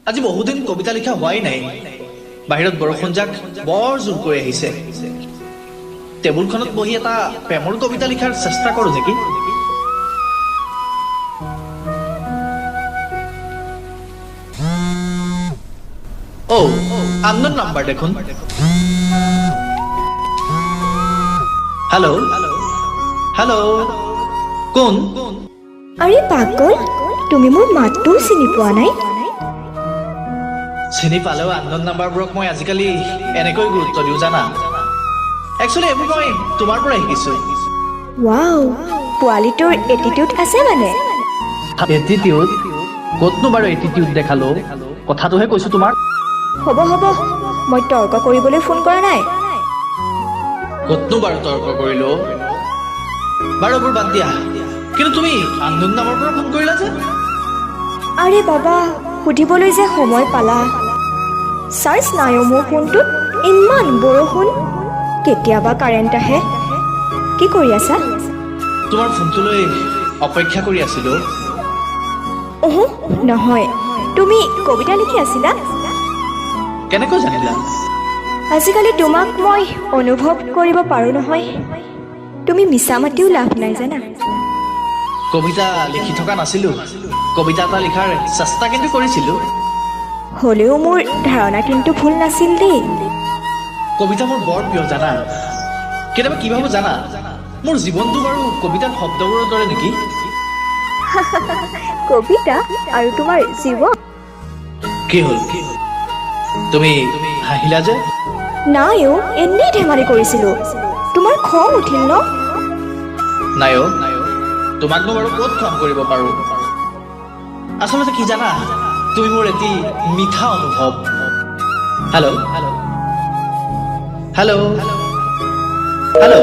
আজি বহুদিন কবিতা লিখা হোৱাই নাই। বাহিৰত বৰষুণজাক বৰ জোৰ কৰি আহিছে। টেবুলখনত বহি এটা প্ৰেমৰ কবিতা লিখাৰ চেষ্টা কৰোঁ নেকি? অ' আননোন নাম্বাৰ দেখোন। হেল্ল' হেল্ল', কোন? আৰে পাগল, তুমি মোৰ মাতটোও চিনি পোৱা নাই? চিনি পালেও আননোন নাম্বাৰবোৰক মই আজিকালি এনেকৈ গুৰুত্ব দিওঁ জানা। একচুৱেলি এইবোৰ মই তোমাৰ পৰা শিকিছোঁ। ৱাও, পোৱালিটোৰ এটিটিউড আছে মানে। এটিটিউড? ক'তনো বাৰু এটিটিউড দেখালো? কথাটোহে কৈছোঁ তোমাক। হ'ব হ'ব, মই তৰ্ক কৰিবলৈ ফোন কৰা নাই। ক'তনো বাৰু তৰ্ক কৰিলো? বাৰু এইবোৰ বাদ দিয়া, কিন্তু তুমি আননোন নামৰ পৰা ফোন কৰিলা যে? আৰে বাবা, সুধিবলৈ যে সময় পালা। চাৰ্জ নাই অ' মোৰ ফোনটোত। ইমান বৰষুণ, কেতিয়াবা কাৰেণ্ট আহে। কি কৰি আছা? তোমাৰ ফোনটোলৈ অপেক্ষা কৰি আছিলো। ওহো নহয়, তুমি কবিতা লিখি আছিলা? কেনেকৈ জানিলা? আজিকালি তোমাক মই অনুভৱ কৰিব পাৰোঁ নহয়। তুমি মিছা মাতিও লাভ নাই জানা। কবিতা লিখি থকা নাছিলো, কবিতা এটা লিখাৰ চেষ্টা কিন্তু কৰিছিলো। হ'লেও মোৰ ধাৰণা কিন্তু ভুল নাছিল দেই। কবিতা মোৰ বৰ প্ৰিয় জানা। কেতিয়াবা কি ভাবো জানা, মোৰ জীৱনটো বাৰু কবিতাৰ শব্দবোৰৰ দৰে নেকি? কবিতা আৰু তোমাৰ জীৱন? কি হ'ল, তুমি হাঁহিলা যে? নাই অ', এনেই ধেমালি কৰিছিলোঁ। তোমাৰ খং উঠিল ন? নাই অ', তোমাকনো বাৰু ক'ত খং কৰিব পাৰো? আচলতে কি জানা, তুমি মোৰ এটি মিঠা অনুভৱ। Hello hello hello.